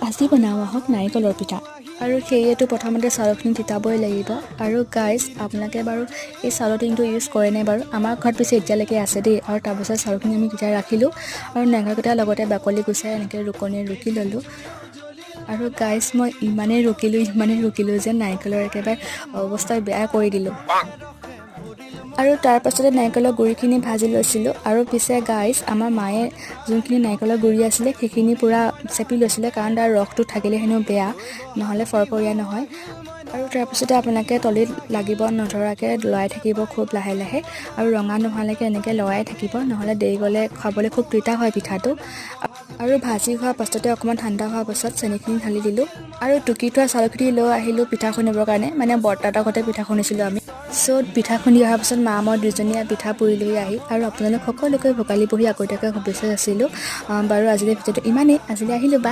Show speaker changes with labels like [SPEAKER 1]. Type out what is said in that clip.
[SPEAKER 1] আজি বনাওঁ আহক নাৰিকলৰ পিঠা। আৰু সেয়েতো প্ৰথমতে চাউলখিনি তিতাবই লাগিব। আৰু গাইজ, আপোনালোকে বাৰু এই চাউলৰ টিংটো ইউজ কৰেনে বাৰু? আমাৰ ঘৰত পিছে এতিয়ালৈকে আছে দেই। আৰু তাৰপাছত চাউলখিনি আমি তিতাই ৰাখিলোঁ আৰু নাৰিকলকেইটাৰ লগতে বাকলি গুচাই এনেকৈ ৰুকনিৰে ৰুকি ল'লোঁ। আৰু গাইজ, মই ইমানেই ৰুকিলোঁ, ইমানেই ৰুকিলোঁ যে নাৰিকলৰ একেবাৰে অৱস্থা বেয়া কৰি দিলোঁ। আৰু তাৰ পাছতে নাৰিকলৰ গুড়িখিনি ভাজি লৈছিলোঁ। আৰু পিছে গাইজ, আমাৰ মায়ে যোনখিনি নাৰিকলৰ গুড়ি আছিলে, সেইখিনি পূৰা চেপি লৈছিলে, কাৰণ তাৰ ৰসটো থাকিলে হেনো বেয়া, নহ'লে ফৰফৰীয়া নহয়। আৰু তাৰপিছতে আপোনালোকে তলিত লাগিব নধৰাকৈ লৰাই থাকিব খুব লাহে লাহে আৰু ৰঙা নোহোৱালৈকে এনেকৈ লৰাই থাকিব, নহ'লে দেৰি গ'লে খাবলৈ খুব তিতা হয় পিঠাটো। আৰু ভাজি হোৱাৰ পাছতে, অকণমান ঠাণ্ডা হোৱাৰ পাছত চেনিখিনি ঢালি দিলোঁ আৰু টুকি থোৱা চাউলখিনি লৈ আহিলোঁ পিঠা খুন্দিবৰ কাৰণে। মানে বৰ্তাহঁতৰ ঘৰতে পিঠা খুন্দিছিলোঁ আমি। চ' পিঠা খুন্দি অহাৰ পাছত মা মই দুজনীয়ে পিঠা পুৰিলোহি আহি। আৰু আপোনালোক সকলোকে ভোগালী বিহুৰ আগতীয়াকৈ শুভেচ্ছা যাচিলোঁ। বাৰু, আজিলৈ ভিডিঅ'টো ইমানেই। আজিলৈ আহিলোঁ, বাই।